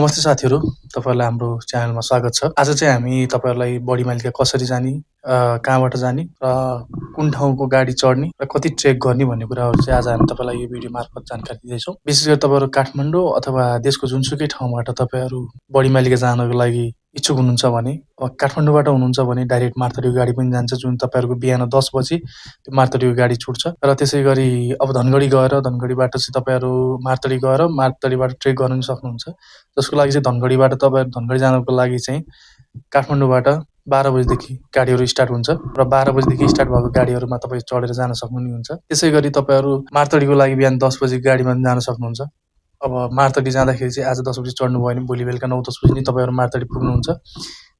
नमस्ते साथीहरू, तपाईँहरूलाई हाम्रो च्यानलमा स्वागत छ। आज चाहिँ हामी तपाईँहरूलाई बडी माइलका कसरी जाने, कहाँबाट जाने र कुन ठाउँको गाडी चढ्ने र कति ट्रेक गर्ने भन्ने कुराहरू चाहिँ आज हामी तपाईँलाई यो भिडियो मार्फत जानकारी दिँदैछौँ। विशेष गरी तपाईँहरू काठमाडौँ अथवा देशको जुनसुकै ठाउँबाट तपाईँहरू बडी माइलका जानको लागि इच्छुक हुनुहुन्छ भने काठमाडौँबाट हुनुहुन्छ भने डाइरेक्ट मार्तडीको गाडी पनि जान्छ, जुन तपाईँहरूको बिहान 10 बजी त्यो मार्तडीको गाडी छुट्छ। र त्यसै गरी अब धनगढी गएर धनगढीबाट चाहिँ तपाईँहरू मार्तडी गएर मार्तडीबाट ट्रेक गर्न पनि सक्नुहुन्छ। जसको लागि चाहिँ धनगढीबाट तपाईँहरू धनगढी जानको लागि चाहिँ काठमाडौँबाट 12 बजीदेखि गाडीहरू स्टार्ट हुन्छ र 12 बजीदेखि स्टार्ट भएको गाडीहरूमा तपाईँ चढेर जान सक्नुहुन्छ। त्यसै गरी तपाईँहरू मार्तडीको लागि बिहान 10 बजी गाडीमा जान सक्नुहुन्छ। अब मार्तडी जाँदाखेरि चाहिँ आज 10 बजी चढ्नुभयो भने भोलि बेलुका 9-10 बजी नै तपाईँहरू मार्तडी पुग्नुहुन्छ।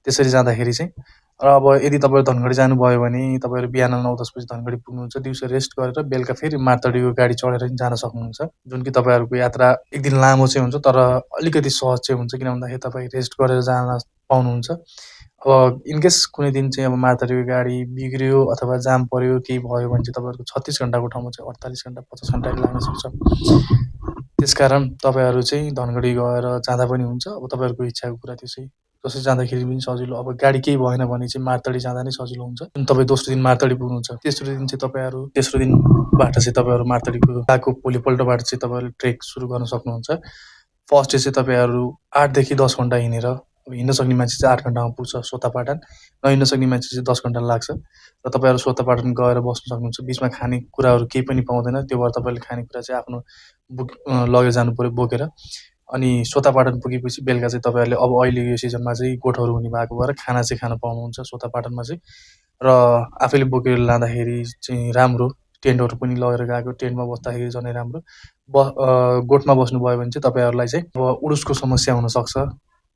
त्यसरी जाँदाखेरि चाहिँ र अब यदि तपाईँहरू धनगढी जानुभयो भने तपाईँहरू बिहान 9-10 बजी धनगढी पुग्नुहुन्छ, दिउँसो रेस्ट गरेर बेलुका फेरि मार्तडीको गाडी चढेर जान सक्नुहुन्छ। जुन कि तपाईँहरूको यात्रा एक दिन लामो चाहिँ हुन्छ तर अलिकति सहज चाहिँ हुन्छ, किन भन्दाखेरि तपाईँ रेस्ट गरेर जान पाउनुहुन्छ। अब इनकेस कुनै दिन चाहिँ अब मार्तडीको गाडी बिग्रियो अथवा जाम पर्यो केही भयो भने चाहिँ तपाईँहरूको 36 घन्टाको ठाउँमा चाहिँ 48 घन्टा 50 घन्टा लाग्न सक्छ। त्यसकारण तपाईँहरू चाहिँ धनगढी गएर जाँदा पनि हुन्छ। अब तपाईँहरूको इच्छाको कुरा त्यो चाहिँ जसरी जाँदाखेरि पनि सजिलो। अब गाडी केही भएन भने चाहिँ मार्तडी जाँदा नै सजिलो हुन्छ। जुन तपाईँ दोस्रो दिन मार्तडी पुग्नुहुन्छ, तेस्रो दिन चाहिँ तपाईँहरू तेस्रो दिनबाट चाहिँ तपाईँहरू मार्तडीको गएको भोलिपल्टबाट चाहिँ तपाईँहरू ट्रेक सुरु गर्न सक्नुहुन्छ। फर्स्ट डे चाहिँ तपाईँहरू 8 देखि 10 घन्टा हिँडेर, अब हिँड्न सक्ने मान्छे चाहिँ 8 घन्टामा पुग्छ सोतापाटन, नहिँड्न सक्ने मान्छे चाहिँ 10 घन्टा लाग्छ। र तपाईँहरू सोतापाटन गएर बस्न सक्नुहुन्छ। बिचमा खाने कुराहरू केही पनि पाउँदैन, त्यो भएर तपाईँले खानेकुरा चाहिँ आफ्नो लगेर जानु पऱ्यो बोकेर। अनि सोतापाटन पुगेपछि बेलुका चाहिँ तपाईँहरूले अब अहिले यो सिजनमा चाहिँ गोठहरू हुने भएको भएर खाना चाहिँ खान पाउनुहुन्छ सोतापाटनमा चाहिँ। र आफैले बोकेर लाँदाखेरि चाहिँ राम्रो, टेन्टहरू पनि लगेर गएको, टेन्टमा बस्दाखेरि झनै राम्रो। गोठमा बस्नुभयो भने चाहिँ तपाईँहरूलाई चाहिँ अब उडुसको समस्या हुनसक्छ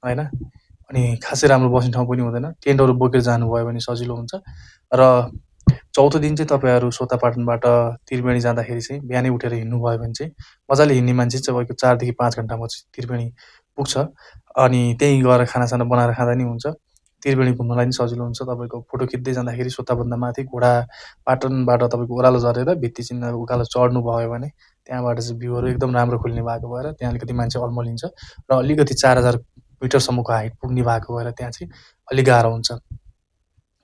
होइन, अनि खासै राम्रो बस्ने ठाउँ पनि हुँदैन। टेन्टहरू बोकेर जानुभयो भने सजिलो हुन्छ। र चौथो दिन चाहिँ तपाईँहरू सोतापाटनबाट त्रिवेणी जाँदाखेरि चाहिँ बिहानै उठेर हिँड्नुभयो भने चाहिँ मजाले हिँड्ने मान्छे चाहिँ तपाईँको 4 देखि 5 घन्टामा चाहिँ त्रिवेणी पुग्छ। अनि त्यहीँ गएर खानासाना बनाएर खाँदा नि हुन्छ। त्रिवेणी घुम्नलाई पनि सजिलो हुन्छ। तपाईँको फोटो खिच्दै जाँदाखेरि सोताभन्दा माथि घोडा पाटनबाट तपाईँको ओह्रालो झरेर भित्ती चिन्ह उकालो चढ्नु भयो भने त्यहाँबाट चाहिँ भ्यूहरू एकदम राम्रो खुल्ने भएको भएर त्यहाँ अलिकति मान्छे अल्मलिन्छ। र अलिकति 4000 मिटरसम्मको हाइट पुग्ने भएको भएर त्यहाँ चाहिँ अलिक गाह्रो हुन्छ।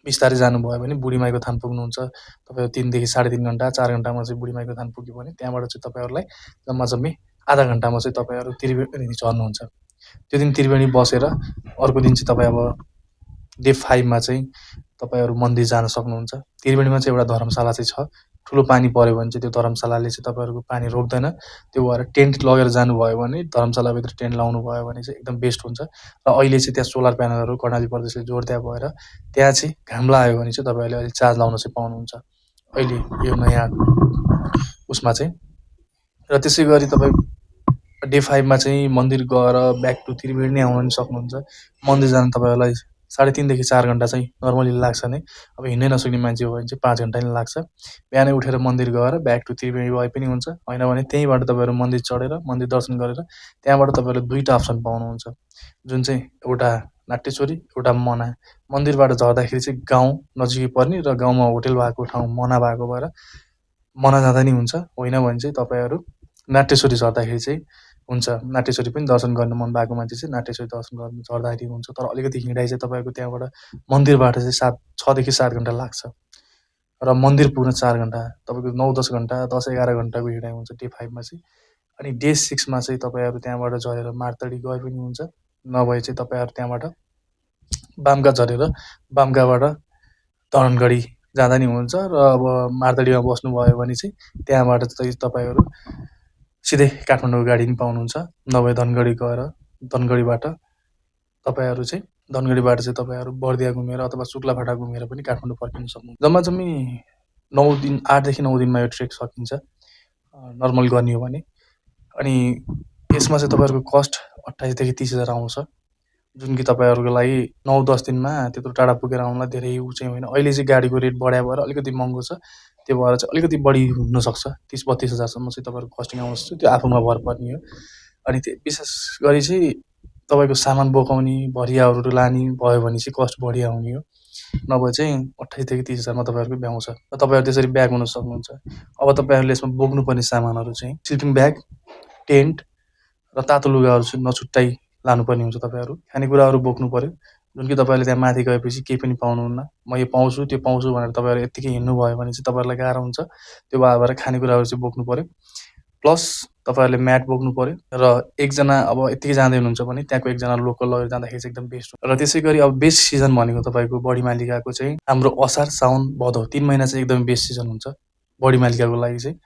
बिस्तारै जानुभयो भने बुढीमाईको थान पुग्नुहुन्छ। तपाईँहरू 3 देखि 3.5 घन्टा 4 घन्टामा चाहिँ बुढीमाईको थान पुग्यो भने त्यहाँबाट चाहिँ तपाईँहरूलाई जम्मी आधा घन्टामा चाहिँ तपाईँहरू त्रिवेणी झर्नुहुन्छ। त्यो दिन त्रिवेणी बसेर अर्को दिन चाहिँ तपाईँ अब डे 5 मा चाहिँ तपाईँहरू मन्दिर जान सक्नुहुन्छ। त्रिवेणीमा चाहिँ एउटा धर्मशाला चाहिँ छ। ठुलो पानी पऱ्यो भने चाहिँ त्यो धर्मशालाले चाहिँ तपाईँहरूको पानी रोक्दैन। त्यो भएर टेन्ट लगेर जानुभयो भने धर्मशालाभित्र टेन्ट लाउनु भयो भने चाहिँ एकदम बेस्ट हुन्छ। र अहिले चाहिँ त्यहाँ सोलर प्यानलहरू कर्णाली प्रदेशले जोडिदिया भएर त्यहाँ चाहिँ घाम लाग्यो भने चाहिँ तपाईँहरूले अहिले चार्ज लाउन चाहिँ पाउनुहुन्छ अहिले यो नयाँ उसमा चाहिँ। र त्यसै गरी तपाईँ डे 5 मा चाहिँ मन्दिर गएर ब्याक टु त्रिवेणी नै आउन पनि सक्नुहुन्छ। मन्दिर जान तपाईँहरूलाई 3.5 देखि 4 घन्टा चाहिँ नर्मली लाग्छ नै। अब हिँड्नै नसक्ने मान्छे हो भने चाहिँ 5 घन्टा नै लाग्छ। बिहानै उठेर मन्दिर गएर ब्याक टु त्रिवेणी भए पनि हुन्छ, होइन भने त्यहीँबाट तपाईँहरू मन्दिर चढेर मन्दिर दर्शन गरेर त्यहाँबाट तपाईँहरूले 2टा अप्सन पाउनुहुन्छ, जुन चाहिँ एउटा नाट्यचोरी एउटा मना। मन्दिरबाट झर्दाखेरि चाहिँ गाउँ नजिकै पर्ने र गाउँमा होटेल भएको ठाउँ मना भएको भएर मना जाँदा नि हुन्छ, होइन भने चाहिँ तपाईँहरू नाट्यचोरी झर्दाखेरि चाहिँ हुन्छ। नाट्यचोरी पनि दर्शन गर्न मन भएको मान्छे चाहिँ नाट्यचोरी दर्शन गर्न झर्दाखेरि हुन्छ। तर अलिकति हिँडाइ चाहिँ तपाईँको त्यहाँबाट मन्दिरबाट चाहिँ 6 देखि 7 घन्टा लाग्छ र मन्दिर पुग्न 4 घन्टा, तपाईँको 9-10 घन्टा 10-11 घन्टाको हिँडाइ हुन्छ डे 5 मा चाहिँ। अनि डे 6 मा चाहिँ तपाईँहरू त्यहाँबाट झरेर मार्तडी गए पनि हुन्छ, नभए चाहिँ तपाईँहरू त्यहाँबाट बामगा झरेर बामगाबाट धनगढी जाँदा नि हुन्छ। र अब मार्तडीमा बस्नुभयो भने चाहिँ त्यहाँबाट चाहिँ तपाईँहरू सिधै काठमाडौँको गाडी पनि पाउनुहुन्छ, नभए धनगढी गएर धनगढीबाट तपाईँहरू चाहिँ तपाईँहरू बर्दिया घुमेर अथवा शुक्लाफाटा घुमेर पनि काठमाडौँ फर्किन सक्नुहुन्छ। जम्मी 9 दिन 8 देखि 9 दिनमा यो ट्रेक सकिन्छ नर्मल गर्ने हो भने। अनि यसमा चाहिँ तपाईँहरूको कस्ट 28 देखि 30,000 आउँछ, जुन कि तपाईँहरूको लागि 9-10 दिनमा त्यत्रो टाढा पुगेर आउनलाई धेरै ऊ चाहिँ होइन। अहिले चाहिँ गाडीको रेट बढायो भएर अलिकति महँगो छ, त्यो भएर चाहिँ अलिकति बढी हुनसक्छ, 30-32,000सम्म चाहिँ तपाईँहरूको कस्टिङ आउनसक्छ। त्यो आफूमा भर पर्ने हो। अनि त्यो विशेष गरी चाहिँ तपाईँको सामान बोकाउने भरियाहरू लाने भयो भने चाहिँ कस्ट बढी आउने हो, नभए चाहिँ 28 देखि 30,000मा तपाईँहरूको भ्याउँछ र तपाईँहरू त्यसरी ब्याग हुन सक्नुहुन्छ। अब तपाईँहरूले यसमा बोक्नुपर्ने सामानहरू चाहिँ स्लिपिङ ब्याग, टेन्ट र तातो लुगाहरू चाहिँ नछुट्टाइ लानुपर्ने हुन्छ तपाईँहरू। खानेकुराहरू बोक्नु पर्यो, जुन कि तपाईँहरूले त्यहाँ माथि गएपछि केही पनि पाउनुहुन्न। म यो पाउँछु, त्यो पाउँछु भनेर तपाईँहरू यत्तिकै हिँड्नुभयो भने चाहिँ तपाईँहरूलाई गाह्रो हुन्छ। त्यो भएर खानेकुराहरू चाहिँ बोक्नु पर्यो। प्लस तपाईँहरूले म्याट बोक्नु पर्यो र एकजना अब यत्तिकै जाँदै हुनुहुन्छ भने त्यहाँको एकजना लोकल लगेर जाँदाखेरि चाहिँ एकदम बेस्ट हो। र त्यसै गरी अब बेस्ट सिजन भनेको तपाईँको बडी मालिकाको चाहिँ हाम्रो असार, साउन, भदौ 3 महिना चाहिँ एकदमै बेस्ट सिजन हुन्छ बडी मालिकाको लागि चाहिँ।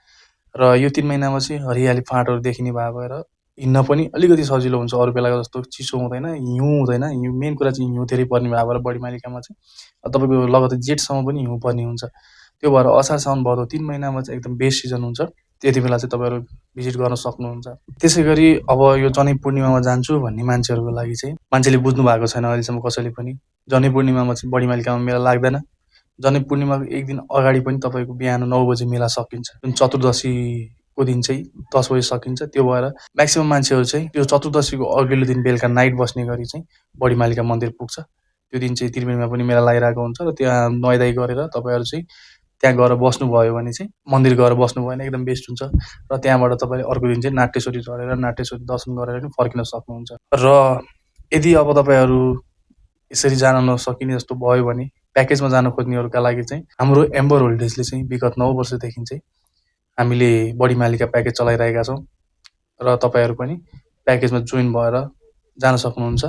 र यो 3 महिनामा चाहिँ हरियाली फाँटहरू देखिने भएर हिँड्न पनि अलिकति सजिलो हुन्छ। अरू बेलाको जस्तो चिसो हुँदैन, हिउँ हुँदैन। हिउँ मेन कुरा चाहिँ हिउँ धेरै पर्ने भएर बडी मालिकामा चाहिँ तपाईँको लगभग जेठसम्म पनि हिउँ पर्ने हुन्छ। त्यो भएर असार, साउन, भदौ 3 महिनामा चाहिँ एकदम बेस्ट सिजन हुन्छ। त्यति बेला चाहिँ तपाईँहरू भिजिट गर्न सक्नुहुन्छ। त्यसै गरी अब यो जनै पूर्णिमामा जान्छु भन्ने मान्छेहरूको लागि चाहिँ मान्छेले बुझ्नु भएको छैन अहिलेसम्म कसैले पनि। जनै पूर्णिमामा चाहिँ बडी मालिकामा मेला लाग्दैन। जनै पूर्णिमाको एक दिन अगाडि पनि तपाईँको बिहान 9 बजे मेला सकिन्छ। जुन चतुर्दशीको दिन चाहिँ 10 बजे सकिन्छ। त्यो भएर म्याक्सिमम मान्छेहरू चाहिँ त्यो चतुर्दशीको अघिल्लो दिन बेलुका नाइट बस्ने गरी चाहिँ बडी मालिका मन्दिर पुग्छ। त्यो दिन चाहिँ त्रिवेणीमा पनि मेला लागिरहेको हुन्छ र त्यहाँ नुहाइधुवाइ गरेर तपाईँहरू चाहिँ त्यहाँ गएर बस्नुभयो भने चाहिँ मन्दिर गएर बस्नुभयो भने एकदम बेस्ट हुन्छ। र त्यहाँबाट तपाईँले अर्को दिन चाहिँ नाट्येश्वरी चढेर नाट्येश्वरी दर्शन गरेर पनि फर्किन सक्नुहुन्छ। र यदि अब तपाईँहरू यसरी जान नसकिने जस्तो भयो भने प्याकेजमा जान खोज्नेहरूका लागि चाहिँ हाम्रो एम्बर होल्डेजले चाहिँ विगत 9 वर्षदेखि चाहिँ हामीले बडी मालिका प्याकेज चलाइरहेका छौँ र तपाईँहरू पनि प्याकेजमा जोइन भएर जान सक्नुहुन्छ।